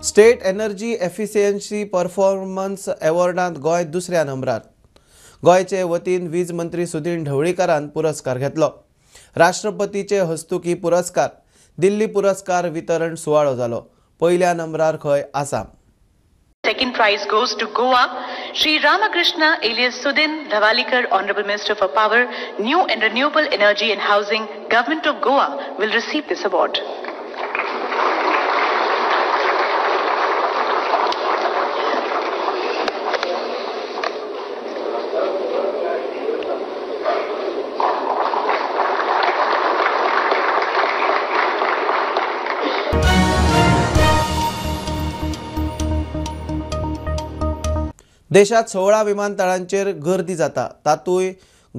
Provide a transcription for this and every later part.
State energy efficiency performance अवॉर्डांत गोंय दुसऱ्या नंबरार. गोंयचे वतीन वीज मंत्री सुदिन ढवळीकारान पुरस्कार घेतलो. राष्ट्रपतीचे हस्तुकी पुरस्कार दिल्ली पुरस्कार वितरण सुवाळो जालो. पयल्या नंबरार खंय Assam. Second prize goes to Goa. Shri Ramakrishna alias Sudin Dhavalikar, Honorable Minister for Power, New and Renewable Energy and Housing, Government of Goa will receive this award. देशात 16 विमानतळांचेर गर्दी जाता, तातूंय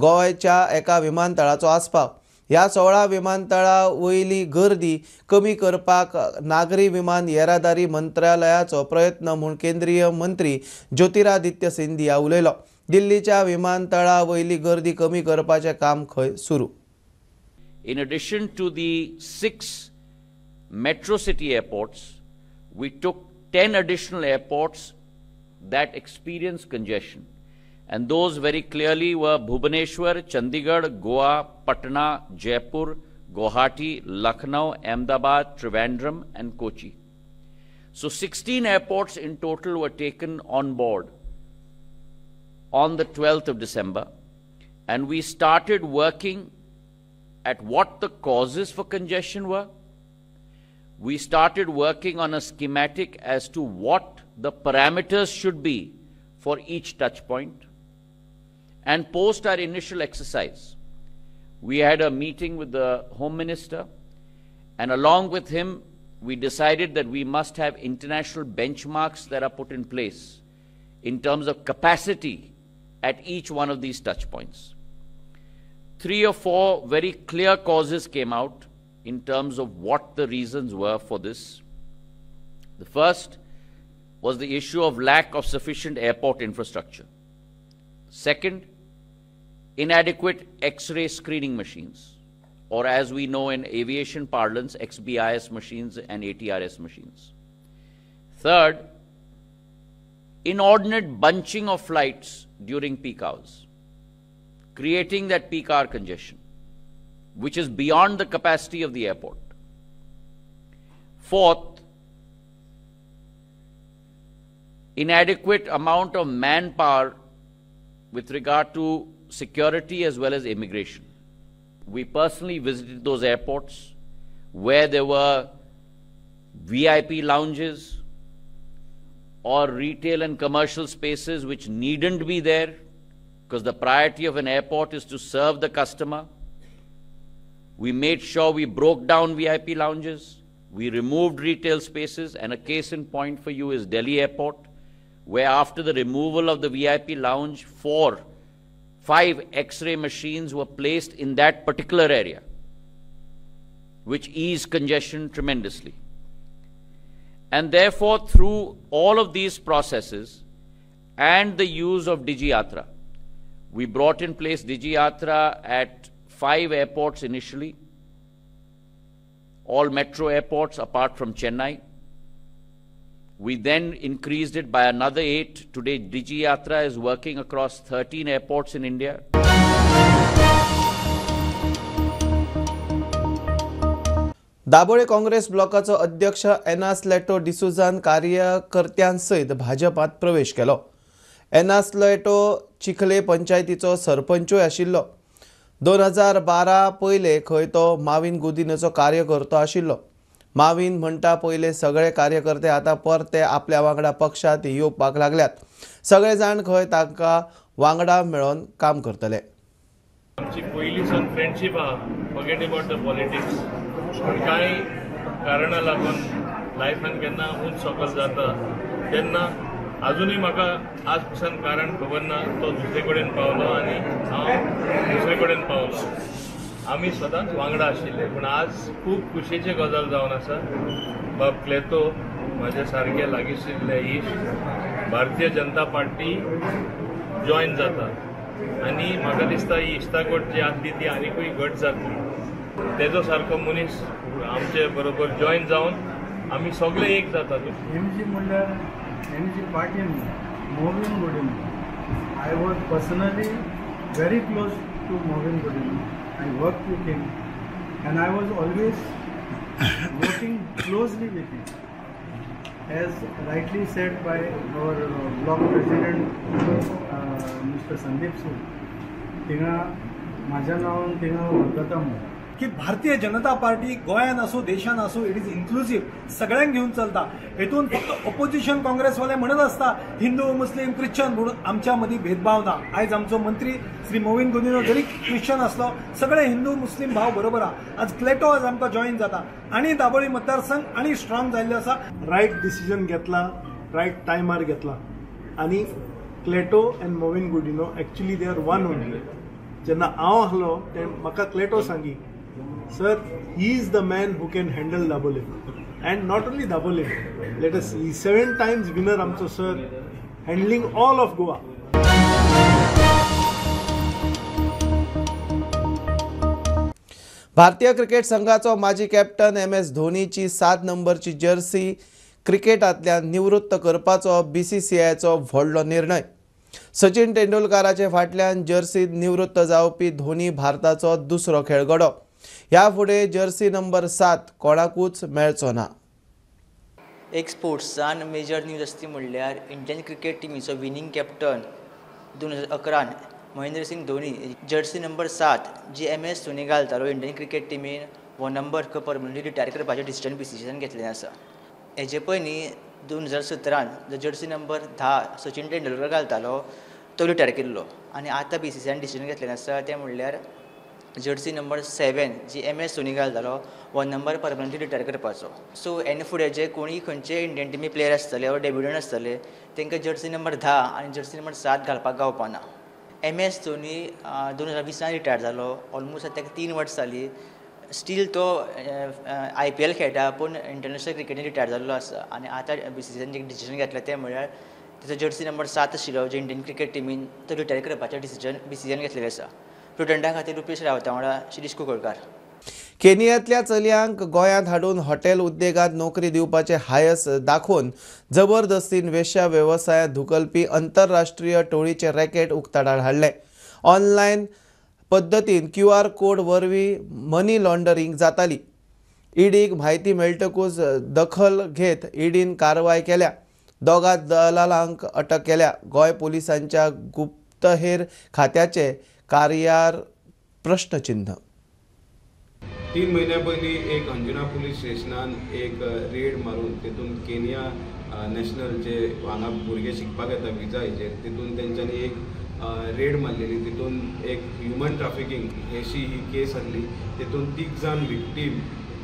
गोंयच्या एका विमानतळाचो आस्पाव. ह्या 16 विमानतळा वयली गर्दी कमी करपाक नागरी विमान येरादारी मंत्रालयाचो प्रयत्न म्हूण केंद्रीय मंत्री ज्योतिरादित्य सिंधिया उलयलो. दिल्लीच्या विमानतळा वयली गर्दी कमी करपाचें काम खंय सुरू. In addition to the 6 metro city airports, we took 10 additional airports that experienced congestion, and those very clearly were Bhubaneswar, Chandigarh, Goa, Patna, Jaipur, Guwahati, Lucknow, Ahmedabad, Trivandrum and Kochi. So 16 airports in total were taken on board on the 12th of December, and we started working at what the causes for congestion were. We started working on a schematic as to what the parameters should be for each touch point. And post our initial exercise, we had a meeting with the Home Minister, and along with him, we decided that we must have international benchmarks that are put in place in terms of capacity at each one of these touch points. 3 or 4 very clear causes came out in terms of what the reasons were for this. The first was the issue of lack of sufficient airport infrastructure. Second, inadequate X-ray screening machines, or as we know in aviation parlance, XBIS machines and ATRS machines. Third, inordinate bunching of flights during peak hours, creating that peak hour congestion, which is beyond the capacity of the airport. Fourth, inadequate amount of manpower with regard to security as well as immigration. We personally visited those airports where there were VIP lounges or retail and commercial spaces which needn't be there, because the priority of an airport is to serve the customer. We made sure we broke down VIP lounges, we removed retail spaces, and a case in point for you is Delhi Airport, where after the removal of the VIP lounge, 4-5 X-ray machines were placed in that particular area, which eased congestion tremendously. And therefore, through all of these processes and the use of DigiYatra, we brought in place DigiYatra at 5 airports initially, all metro airports apart from Chennai. We then increased it by another 8. Today, DigiYatra is working across 13 airports in India. Dabolim Congress ब्लॉकाचो अध्यक्ष एनास लेटो डिसुजान कार्यकर्त्यांसयत भाजपात प्रवेश केलो. एनास लेटो चिखले पंचायतीचो सरपंचूय आशिल्लो. 2012 पयले खंय तो माविन गुदिनाचो कार्यकर्तो आशिल्लो. माविन म्हणटा पयले सगळे कार्यकर्ते आतां परते आपल्या वांगडा पक्षांत येवपाक लागल्यात. सगळे जाण खंय तांकां वांगडा मेळोन काम करतले. आमची पयलींसून फ्रेंडशीप आहा, फॉरगेट अबाउट the politics. पूण कांय कारणां लागून लायफान केन्ना उंच सकल जाता तेन्ना आजुनूय म्हाका आज पसून कारण खबर ना, तो दुसरे कडेन पावलो आनी हांव दुसरे कडेन पावलो. आमी सदांच वांगडा आशिल्ले, पूण आज खूब खुशयेची गजाल जावन आसा. बाब क्लेतो म्हाजे सारके लागींशिल्ले इश्ट भारतीय जनता पार्टी जॉयन जाता आनी म्हाका दिसता ही इश्टागट जी आसली ती आनिकूय घट जातली. तेजो सारको मनीस आमचे बरोबर जॉयन जावन आमी सगळे एक जातात. एमजी म्हणल्यार एमजी पार्टी न्हू, Mauvin Godinho. I was personally very close to Mauvin Godinho. I work with him and I was always working closely with him. As rightly said by our block president Mr. Sandeep Singh, थिंगा म्हाज्या नांवान थिंगा वळखता म्हणून की Bharatiya Janata party गोंयान आसूं देशान आसूं it is inclusive, सगळ्यांक घेवन चलता. हेतून फक्त ओपोजिशन काँग्रेसवाले म्हणत आसता हिंदू मुस्लीम क्रिश्चन म्हणून आमच्या मदीं भेदभाव ना. आयज आमचो मंत्री श्री मोविन गुदिन्हो जरी क्रिश्चन आसलो सगळे हिंदू मुस्लीम भाव बरोबर आहा. आज क्लेटो आज आमकां जॉईन जाता आनी दाबोळी मतदारसंघ आनी स्ट्रॉंग जाल्ले आसा. रायट डिसिजन घेतला, रायट टायमार घेतला आनी Cleto and Mauvin Godinho actually they are one only. जेन्ना हांव आहलो ते म्हाका क्लेटो सांगी, sir he is the man who can handle Dabolim and not only Dabolim, let us see 7 times winner आमचो sir, handling all of Goa. भारतीय cricket संघाचो माजी captain MS धोनीची 7 नंबरची जर्सी क्रिकेटांतल्यान निवृत्त करपाचो BCCIचो व्हडलो निर्णय. सचिन तेंडुलकाराचे फाटल्यान जर्सीत निवृत्त जावपी धोनी भारताचो दुसरो खेळगडो. ह्या फुडें जर्सी नंबर 7 कोणाकूच मेळचो ना. एक स्पोर्ट्सान मेजर न्यूज आसता म्हणल्यार इंडियन क्रिकेट टिमीचो winning captain 2011 Mahendra Singh Dhoni jersey number 7 जी MS Dhoni घालतालो इंडियन क्रिकेट टिमीन हो नंबर परमनंटली रिटायर करपाचें डिसिजन BCCIन घेतलें आसा. हेजे पयलीं 2017 जो जर्सी नंबर 10 सचिन तेंडुलकर घालतालो तो रिटायर केल्लो आनी आतां BCCIन डिसिजन घेतलें आसा तें म्हणल्यार जर्सी नंबर 7 जी MS Dhoni घालतालो हो नंबर परमनंटली रिटायर करपाचो. सो हेन फुडें जे कोणी खंयचे इंडियन टिमी प्लेयर आसतले वा डेब्युटंट आसतले तांकां जर्सी नंबर 10 आनी जर्सी नंबर 7 घालपाक गावपाना. MS Dhoni 2020 retire जालो, ऑलमोस्ट आतां ताका 3 वर्सां जालीं. स्टील तो IPL खेळटा पूण इंटरनॅशनल क्रिकेटीन रिटायर जाल्लो आसा आनी आतां BCCIन एक डिसिजन घेतलें तें म्हळ्यार ताचो जर्सी नंबर 7 आशिल्लो जे इंडियन क्रिकेट टिमीन तो रिटायर करपाचें डिसिजन BCCIन घेतलेलें आसा. प्रुडंटा खातीर रुपेश रावता वांगडा शिरीष कुंकळकार. केनियांतल्या चलयांक गोंयांत हाडून हॉटेल उद्देगांत नोकरी दिवपाचे हायस दाखोवन जबरदस्तीन वेश्या वेवसायांत धुकलपी आंतरराष्ट्रीय टोळीचे रॅकेट उक्ताडार हाडलें. ऑनलायन पद्दतीन QR code वरवीं मनी लॉन्डरींग जाताली. ईडीक म्हायती मेळटकूच दखल घेत ईडीन कारवाय केल्या. दोगा दलालांक अटक केल्या. गोंय पोलिसांच्या गुप्तहेर खात्याचे कार्यार प्रश्नचिन्ह. 3 म्हयन्या पयलीं एक अंजुना पुलीस स्टेशनान एक रेड मारून तेतून केनिया नॅशनल जे हांगा भुरगे शिकपाक येता विजा हेजेर तेतून तेंच्यांनी एक रेड मारलेली. तितून एक ह्युमन ट्राफिकींग अशी ही केस आसली. तेतून 3 जाण विक्टीम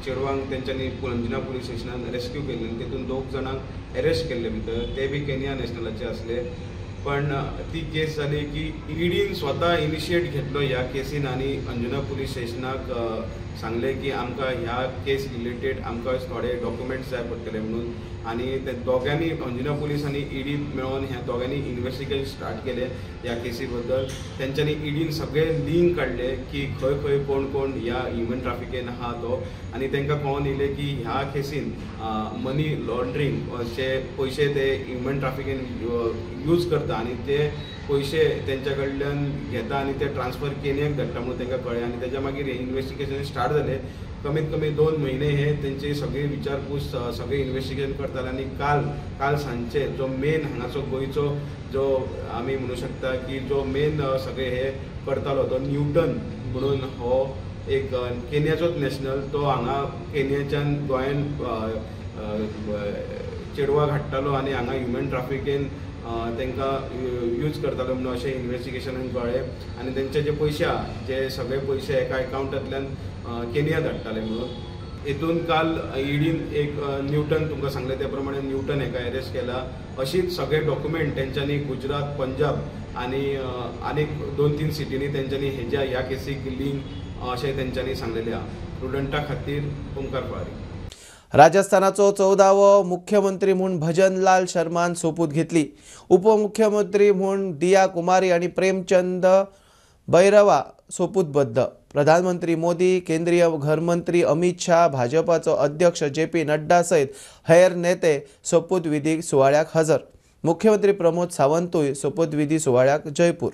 चेडवांक तेंच्यांनी अंजुना पुलीस स्टेशनान रेस्क्यू केल्ले आनी तेतून 2 जाणांक एरेस्ट केल्ले भितर, ते बी केनिया नॅशनलाचे आसले. पण ती केस जाली की ईडीन स्वता इनिशिएट घेतलो ह्या केसीन आनी अंजुना पुलीस स्टेशनाक सांगलें की आमकां ह्या केस रिलेटेड आमकां थोडे डॉक्युमेंट्स जाय पडटले म्हणून. आनी ते दोगांनी अंजुना पुलीस आनी ईडी मेळोन ह्या दोगांनी इन्वेस्टिगेशन स्टार्ट केलें ह्या केसी बद्दल. तेंच्यांनी ईडीन सगळे लिंक काडले की खंय खंय कोण कोण ह्या ह्युमन ट्राफिकेन आहा तो, आनी तांकां कळोन येयलें की ह्या केसीन मनी लॉन्ड्रींग अशे पयशे ते ह्युमन ट्राफिकेन यूज करता आनी ते पयशे तेंच्या कडल्यान घेता आनी ते ट्रान्सफर केनियाक धाडटा म्हणून तांकां कळ्ळें. आनी तेच्या मागीर हें इन्वेस्टिगेशन स्टार्ट जालें. कमीत कमी 2 म्हयने हे तेंची सगळी विचारपूस सगळी इन्वेस्टिगेशन करताले. आनी काल सांजचे जो मेन हांगाचो गोंयचो जो आमी म्हणू शकता की जो मेन सगळे हे करतालो तो न्यूटन म्हणून हो एक केनियाचोच नॅशनल, तो हांगा केनियाच्यान गोंयान चेडवाक हाडटालो आनी हांगा ह्युमन ट्राफिकेन तांकां यूज करतालो म्हणून अशें इन्वेस्टिगेशनान कळ्ळें. आनी तेंचे जे पयशे आहा जे सगळे पयशे एका एकावंटांतल्यान केनिया धाडटाले म्हणून. हेतून काल ईडीन एक न्यूटन तुमकां सांगलें त्या प्रमाणे न्यूटन हेका एरेस्ट केला. अशीच सगळे डॉक्युमेंट तेंच्यांनी गुजरात, पंजाब आनी आनीक 2-3 सिटींनी तेंच्यांनी हेज्या ह्या केसीक लिंक अशें तेंच्यांनी सांगलेलें आहा. प्रुडंटा खातीर ओमकार फळारी. राजस्थानाचो 14वो मुख्यमंत्री म्हूण भजनलाल शर्मान सोपूत घेतली. उपमुख्यमंत्री म्हूण दिया कुमारी आनी प्रेमचंद बैरवा सोपूतबद्ध. प्रधानमंत्री मोदी, केंद्रीय घरमंत्री अमित शाह, भाजपाचो अध्यक्ष जे पी नड्डा सयत हेर नेते सोपूतविधी सुवाळ्याक हजर. मुख्यमंत्री प्रमोद सावंतूय सोपूतविधी सुवाळ्याक जयपूर.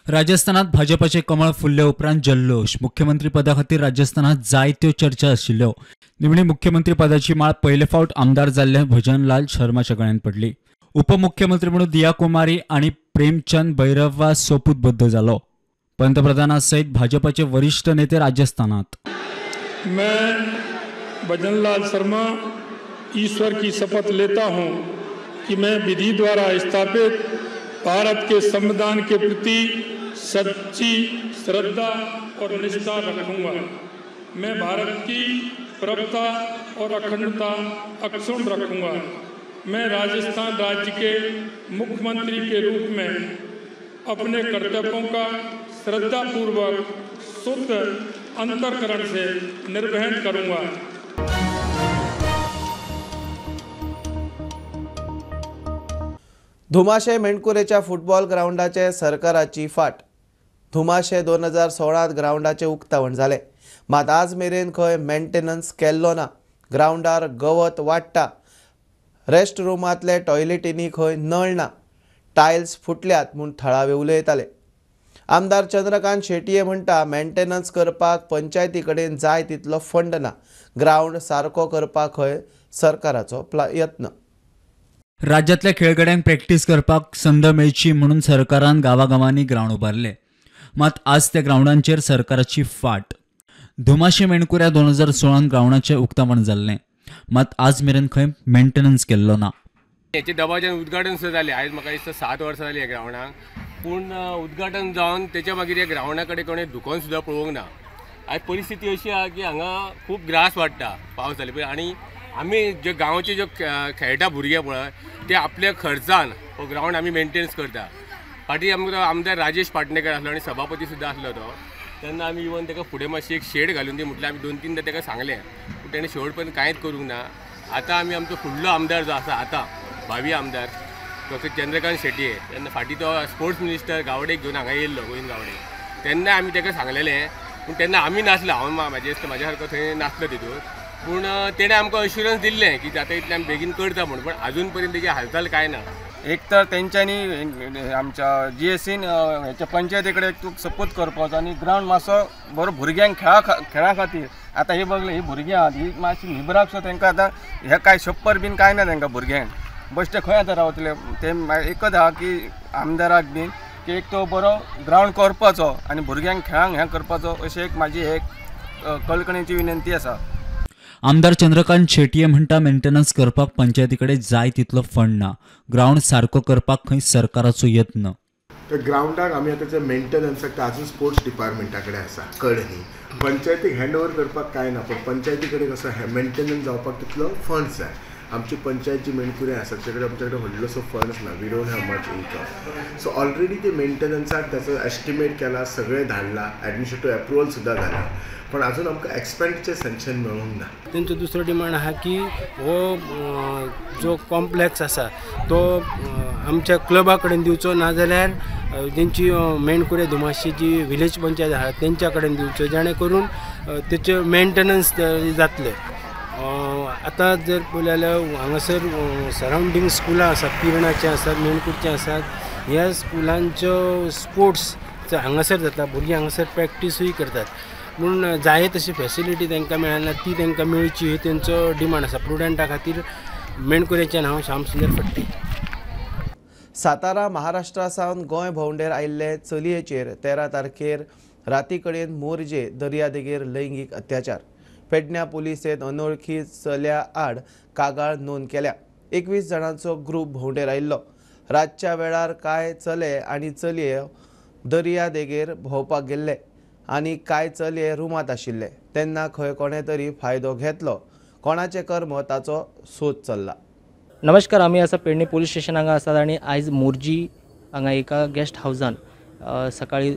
राजस्थानात भाजपाचे कमळ फुल्ले उपरांत जल्लोष. मुख्यमंत्री पदा खातीर राजस्थानात जायत्यो चर्चा आशिल्ल्यो. निमणी मुख्यमंत्री पदाची माळ पयले फावट आमदार जाल्ले भजनलाल शर्माच्या गळ्यान पडली. उपमुख्यमंत्री म्हणून दिया कुमारी आनी प्रेमचंद बैरवा सोपूतबद्ध जालो. पंतप्रधाना सहित भाजपाचे वरिष्ठ नेते राजस्थानात. मैं भजनलाल शर्मा ईश्वर की शपथ लेता हूं कि मैं विधि द्वारा स्थापित भारत के संविधान के प्रति सच्ची श्रद्धा और निष्ठा रखूंगा। मैं भारत की प्रभुता और अखंडता अक्षुण्ण रखूंगा। मैं राजस्थान राज्य के मुख्यमंत्री के रूप में अपने कर्तव्यों का श्रद्धापूर्वक शुद्ध अंतःकरण से निर्वहन करूंगा। धुमाशे मेणकुरेच्या फुटबॉल ग्रावंडाचे सरकाराची फाट. धुमाशे 2016 ग्रावंडाचे उक्तावण जालें, मात आज मेरेन खंय मेंटेनन्स केल्लो ना. ग्रावंडार गवत वाडटा, रेस्ट रुमांतले टॉयलेटींनी खंय नळ ना, टायल्स फुटल्यात म्हूण थळावे उलयताले. आमदार चंद्रकांत शेटये म्हणटा मेंटेनन्स करपाक पंचायती कडेन जाय तितलो फंड ना. ग्रावंड सारको करपाक खंय सरकाराचो यत्न. राज्यातल्या खेळगड्यांक प्रॅक्टीस करपाक संद मेळची म्हणून सरकारान गांवागांवांनी ग्रावंड उबारले, मात आज त्या ग्रावंडांचेर सरकाराची फाट. धुमाशे मेणकुऱ्या 2016 ग्रावंडाचें उक्तावण जाल्लें, मात आज मेरेन खंय मेंटेनन्स केल्लो ना. हेचे दबाज्यान उद्घाटन सुद्दां जालें. आयज म्हाका दिसता 7 वर्सां जालीं ह्या ग्रावंडाक, पूण उद्घाटन जावन तेच्या मागीर ह्या ग्रावंडा कडेन कोणें दुकोन सुद्दां पळोवंक ना. आयज परिस्थिती अशी आहा की हांगा खूब ग्रास वाडटा पावस जाले पळय, आनी आमी जे गांवचे जे खेळटा भुरगे पळय ते आपल्या खर्चान हो ग्रावंड आमी मेंटेनन्स करता. फाटीं आमकां आमदार राजेश पाटणेकर आसलो आनी सभापती सुद्दां आसलो तो, तेन्ना आमी इवन ताका फुडें मातशी एक शेड घालून दी म्हटल्यार आमी 2-3 ताका सांगलें, पूण तेणें शेवट पर्यंत कांयच करूंक ना. आतां आमी आमचो फुडलो आमदार जो आसा आतां भावी आमदार डॉक्टर चंद्रकांत शेटये, तेन्ना फाटीं तो स्पोर्ट्स मिनिस्टर गावडेक घेवन हांगा येयल्लो, गोविंद गावडे, तेन्ना आमी ताका सांगलेलें, पूण तेन्ना आमी नासलो, हांव म्हाजे म्हाज्या सारको थंय नासलो तितून, पूण तेणें आमकां अश्युरन्स दिल्लें की जाता इतलें आमी बेगीन करता म्हूण, पूण आजून पर्यंत तेजी हालचाल कांय ना. एक तर तेंच्यांनी आमच्या जी एसीन हेच्या पंचायती कडेन तुका सपोर्ट करपाचो आनी ग्रावंड मातसो बरो भुरग्यांक खेळा खातीर. आतां ही बघले ही भुरगीं आहात ही मातशी निबराक सो तेंकां आतां हे कांय शप्पर बीन कांय ना तेंकां भुरग्यांक, बश्टे खंय आतां रावतले. ते एकच आहा की आमदाराक बीन की एक तो बरो ग्रावंड करपाचो आनी भुरग्यांक खेळांक हें करपाचो, अशें एक म्हाजी एक कळकळीची विनंती आसा. आमदार चंद्रकांत शेटये म्हणटा मेंटेनन्स करपाक पंचायती कडेन जाय तितलो फंड ना. ग्रावंड सारको करपाक खंय सरकाराचो यत्न. तर ग्रावंडाक आमी आतां जे मेंटेनन्साक आजून स्पोर्ट्स डिपार्टमेंटा कडेन आसा कड न्ही, पंचायतीक हँड ओवर करपाक कांय ना, पूण पंचायती कडेन कसो मेंटेनन्स जावपाक तितलो फंड्स जाय. आमची पंचायत जी मेणकुरें आसा ताचे कडेन आमचे कडेन व्हडलोसो फंड्स ना, we don't have much income. So already ते मेंटेनन्साक ताचो एस्टिमेट केला, सगळें धाडलां, एडमिनिस्ट्रेटीव एप्रुवल सुद्दां जाला, पण अजून आमकां एक्सपेंडिचर सँक्शन मेळूंक ना. तेंचो दुसरो डिमांड आहा की हो जो कॉम्प्लेक्स आसा तो आमच्या क्लबा कडेन दिवचो, नाजाल्यार तेंची मेणकुरे धुमाशी जी विलेज पंचायत आहा तेंच्या कडेन दिवचो, जेणे करून तेचें मेंटेनन्स जातलें. आतां जर पळयलें जाल्यार हांगासर सरावंडींग स्कुलां आसात, पिरणाचें आसात, मेणकुरचें आसात, ह्या स्कुलांच्यो स्पोर्ट्स हांगासर जाता, भुरगीं हांगासर प्रॅक्टिसूय करतात, पूण जाय तशी फॅसिलिटी तांकां मेळना, ती तांकां मेळची ही तेंचो डिमांड आसा. प्रुडंटा खातीर मेणकुरेच्यान हांव श्याम सुंदर फडते. सातारा महाराष्ट्रा सावन गोंय भोंवडेर आयिल्ले चलयेचेर 13 तारखेर राती कडेन मोरजे दर्यादेगेर लैंगीक अत्याचार. पेडण्या पुलिसेन अनोळखी चल्या आड कागाळ नोंद केल्या. 21 जाणांचो ग्रूप भोंवडेर आयिल्लो. रातच्या वेळार कांय चले आनी चलये दर्यादेगेर भोंवपाक गेल्ले आनी कांय चलये रुमांत आशिल्ले, तेन्ना खंय कोणें तरी फायदो घेतलो. कोणाचें कर्म ताचो सोद चल्ला. नमस्कार, आमी आसा पेडणे पोलीस स्टेशन हांगा आसात आनी आयज मोरजी हांगा एका गेस्ट हावजान सकाळी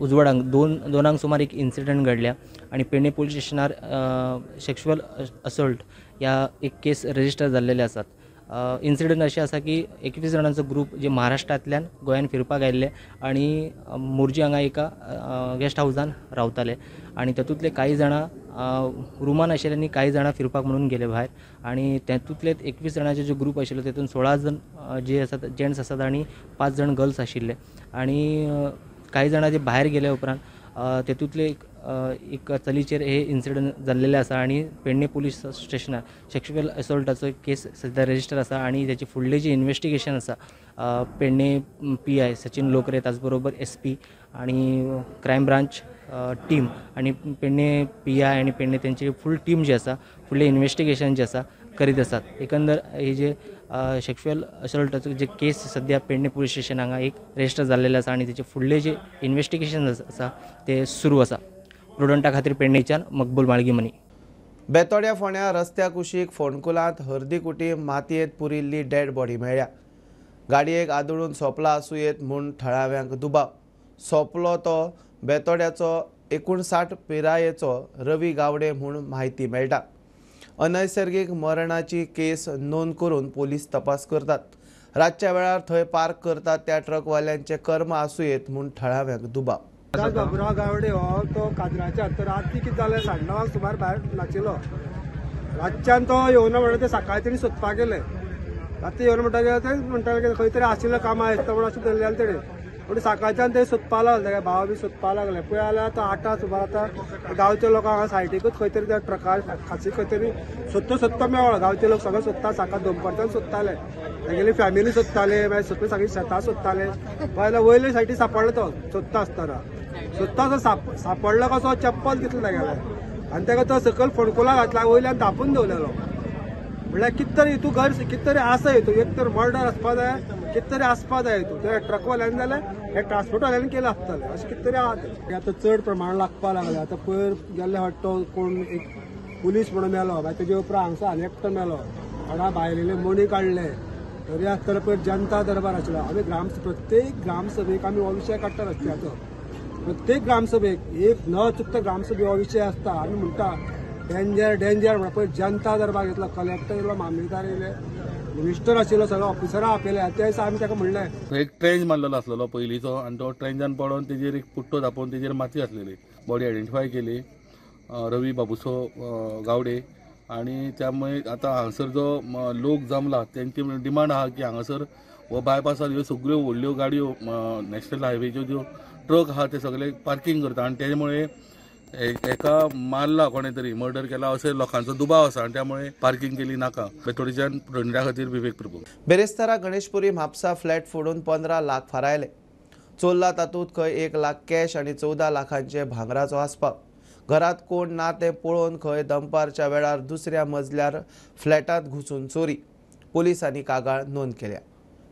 उजवाडांक 2 सुमार एक इन्सिडंट घडल्या आनी पेडणे पोलीस स्टेशनार सेक्शुअल असल्ट ह्या एक केस रजिस्टर जाल्लेले आसात. इन्सिडंट अशें आसा की 21 जाणांचो ग्रूप जे महाराष्ट्रांतल्यान गोंयान फिरपाक आयिल्ले आनी मोरजी हांगा एका गेस्ट हावजान रावताले आनी तातूंतले कांय जाणां रुमान आशिल्ले आनी कांय जाणां फिरपाक म्हणून गेले भायर आनी तातूंतले 21 जाणांचे जो ग्रूप आशिल्लो तातूंत 16 जण जे आसात जेंट्स आसात आनी 5 जण गर्ल्स आशिल्ले आनी कांय जाणां जे भायर गेले उपरांत तातूंतले एक चलीचेर हे इन्सिडंट जाल्लेले आसा आनी पेडणे पुलीस स्टेशनार सेक्शुअल असॉल्टाचो केस सद्या रजिस्टर आसा आनी ताचे फुडलें जें इन्वेस्टिगेशन आसा पेडणे PI Sachin Lokare, त्याचबरोबर SP आनी क्रायम ब्रांच टीम आनी पेडणे PI आनी पेडणे तेंची फूल टीम जी आसा फुडलें इन्वेस्टिगेशन जें आसा करीत आसात. एकंदर हे जे सेक्शुअल असॉल्टाचो जे केस सद्या पेडणे पुलीस स्टेशन हांगा एक रजिस्टर जाल्लेले आसा आनी तेचे फुडलें जे इन्वेस्टिगेशन आसा ते सुरू आसा. प्रुडंटा खातीर पेडणेच्यान मकबूल माळगीमनी. बेतोड्या फोंड्या रस्त्या कुशीक फोंडकुलांत हर्दीकुटी मातयेंत पुरिल्ली डेड बॉडी मेळ्ळ्या. गाडयेक आदळून सोंपला आसुयेत म्हूण थळाव्यांक दुबाव. सोंपलो तो बेतोड्याचो 59 पिरायेचो रवी गावडे म्हूण म्हायती मेळटा. अनैसर्गीक मरणाची केस नोंद करून पोलीस तपास करतात. रातच्या वेळार थंय पार्क करतात त्या ट्रकवाल्यांचे कर्म आसुयेत म्हूण थळाव्यांक दुबाव. बाबुराव गावडे हो तो काजराच्या तर राती कितें जालें 9:30 सुमार भायर नाचिल्लो. रातच्यान तो येवना म्हणटा ते सकाळी तेणी सोदपाक गेले. राती येवना म्हणटा ते म्हणटाले खंय तरी आशिल्लो कामां आसता म्हणून अशें धरलें तेणें. पूण सकाळच्यान ते सोदपाक लागले, तेगे भाव बी सोदपाक लागले. पळय जाल्यार आतां 8 सुमार आतां गांवच्या लोकांक हांगा सायडीकूच खंय तरी त्या ट्रकार खासी खंय तरी सोदता सोदता मेळ्ळो. गांवचे लोक सगळे सोदता, सकाळ दनपारच्यान सोदताले, तेगेली फॅमिली सोदताले, मागीर सोदपी सगळीं शेतां सोदताले. पळय वयले सायडी सापडलो तो सोदता आसतना. सोदता सापडलो कसो चप्पल दितलो तेगेलें आनी तेका तो सकयल फोंडकुला घातला, वयल्यान धापून दवरलेलो. म्हणल्यार कितें तरी हितू घर कितें तरी आसा हितू, एक तर मर्डर आसपा जाय, कितें तरी आसपा जाय हितू. ते ट्रकवाल्यांनी जाल्यार हे ट्रान्सपोर्टवाल्यांनी केलां आसतलें, अशें कितें तरी आहा तें. आतां चड प्रमाण लागपा लागलें. आतां पयर गेल्ले फावट तो कोण एक पुलीस म्हणून मेलो, मागीर तेजे उपरांत हांगसर आनी एकटो मेलो, कोणा बायलेले मणी काडले. तरी आसतना पयर जनता दरबार आशिल्लो. आमी प्रत्येक ग्रामसभेक आमी हो विशय काडटा रस्त्याचो. प्रत्येक ग्रामसभेक एक न चुकता ग्रामसभे हो विशय आसता. आमी म्हणटा डेंजर डेंजर म्हणटा. पयर जनता दरबार घेतलो, कलेक्टर येयलो, मामलेदार येयले, मिनिस्टर आशिल्लो, सगळे ऑफिसरां आपयले. त्या दिसा आमी ताका म्हणलें एक ट्रेंच मारलेलो आसलेलो पयलींचो आनी तो ट्रेंचान पडोन तेजेर एक पुट्टो धापोवन तेजेर माती आसलेली. बॉडी आयडेंटिफाय केली रवी बाबुसो गावडे. आनी त्यामुळे आतां हांगासर जो लोक जमला तेंची डिमांड आहा की हांगासर हो बायपासार ह्यो सगळ्यो व्हडल्यो गाडयो नॅशनल हायवेच्यो ज्यो ट्रक आहा ते सगळे पार्किंग करता आनी तेज्यामुळे एका मारला कोणे तरी मर्डर केला अशें लोकांचो दुबाव आसा आनी त्यामुळे पार्किंग केली नाका. बेतोडीच्यान प्रुडंटा खातीर विवेक प्रभू. बेरेस्तारा गणेशपुरी म्हापसा फ्लॅट फोडून 15 लाख फारायले. चोरला तातूंत खंय 1 लाख कॅश आनी 14 लाखांचे भांगराचो आसपाव. घरात कोण ना ते पळोवन खंय दनपारच्या वेळार दुसऱ्या मजल्यार फ्लॅटात घुसून चोरी. पोलिसांनी कागाळ नोंद केल्या,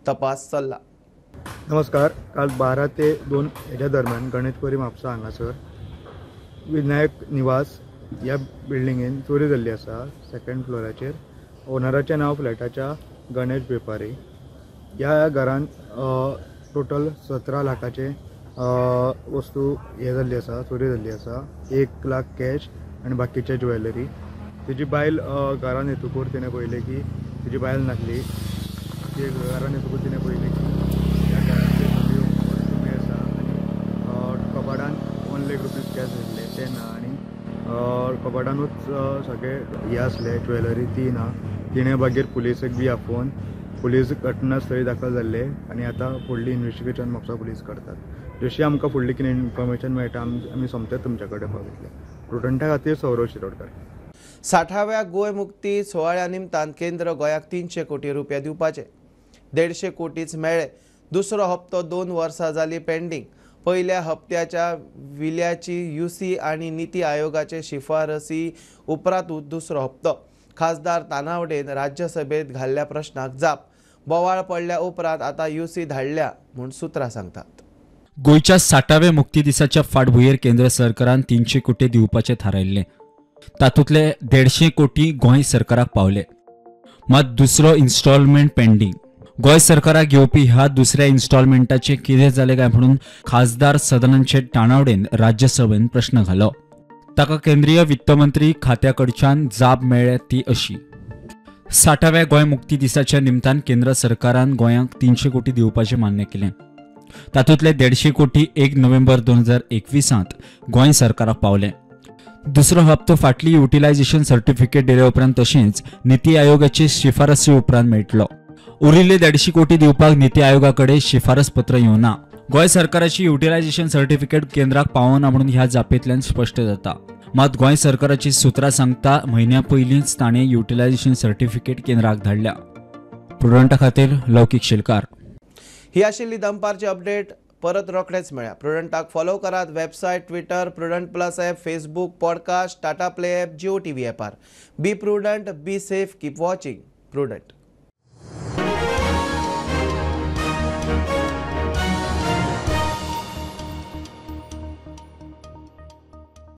तपास चल्ला. नमस्कार. काल 12 ते 2 हेच्या दरम्यान गणेशपुरी म्हापसा हांगासर विनायक निवास ह्या बिल्डिंगेन चोरी जाल्ली आसा. सेकंड फ्लोराचेर ओनराचें नांव फ्लॅटाच्या गणेश वेपारी. ह्या घरान टोटल 17 लाखाचे वस्तू हे जाल्ली आसा, चोरी जाल्ली आसा. 1 लाख कॅश आनी बाकीचे ज्वेलरी. तेजी बायल घरान येतकूर तिणें पळयलें की तेजी बायल नासली. ती घरान येतकूर तिणें पळयलें की ह्या घरांतली सगळ्यो वस्तू आसा आनी कपाडान 1 लाख रुपीज कॅश आसले ते ना आनी कपाडानूच सगळे हे आसले ज्वेलरी ती ना. तिणें मागीर पुलिसेक बी आपोवन पुलीस घटनास्थळी दाखल जाल्ले आनी आतां फुडली इन्वेस्टिगेशन म्हापसा पुलीस करतात. जशी आमकां फुडली कितें इन्फॉर्मेशन मेळटा आमी सोमतेच तुमच्या कडेन पावयतले. प्रुडंटा खातीर सौरव शिरोडकर. 60व्या गोंय मुक्ती सुवाळ्या निमतान केंद्र गोंयाक 300 कोटी रुपया दिवपाचे, 150 कोटीच मेळ्ळे. दुसरो हप्तो 2 वर्सां जाली पेंडींग. पयल्या हप्त्याच्या विल्याची UC आनी निती आयोगाचे शिफारसी उपरांतूच दुसरो हप्तो. खासदार तानावडेन राज्यसभेत घाल्ल्या प्रश्नाक जाप. बोवाळ पडल्या उपरांत आतां UC धाडल्या म्हूण सुत्रां सांगतात. गोंयच्या 60व्या मुक्ती दिसाच्या फाटभुंयेर केंद्र सरकारान 300 कोटी दिवपाचें थारायिल्लें. तातूंतले 150 कोटी गोंय सरकाराक पावले, मात दुसरो इन्स्टॉलमेंट पेंडींग. गोंय सरकाराक घेवपी ह्या दुसऱ्या इन्स्टॉलमेंटाचें कितें जालें काय म्हणून खासदार सदानंद शेट तानावडेन राज्यसभेन प्रश्न घालो. ताका केंद्रीय वित्तमंत्री खात्या कडच्यान जाप मेळ्ळ्या ती अशी. 60व्या गोंय मुक्ती दिसाच्या निमतान केंद्र सरकारान गोंयांक 300 कोटी दिवपाचें मान्य केलें. तातूंतले 150 कोटी 1 नोव्हेंबर 2021 गोंय सरकाराक पावले. दुसरो हप्तो फाटली युटिलायझेशन सर्टिफिकेट दिले उपरांत तशेंच निती आयोगाचे शिफारसी उपरांत मेळटलो. उरिल्ले 150 कोटी दिवपाक निती आयोगा कडेन शिफारस पत्र येवना. गोंय सरकाराची युटिलायझेशन सर्टिफिकेट केंद्राक पावना म्हणून ह्या जापेंतल्यान स्पश्ट जाता. मात गोंय सरकाराची सुत्रां सांगता म्हयन्या पयलींच ताणें युटिलायझेशन सर्टिफिकेट केंद्राक धाडल्या. प्रुडंटा खातीर लौकीक शेलकार. ही आशिल्ली दनपारची अपडेट. परत रोखडेच मेळया. प्रुडंटाक फॉलो करात website, Twitter, Prudent plus app, Facebook, podcast, Tata play app, Jio TV ॲपार. Be prudent, be safe, keep watching Prudent.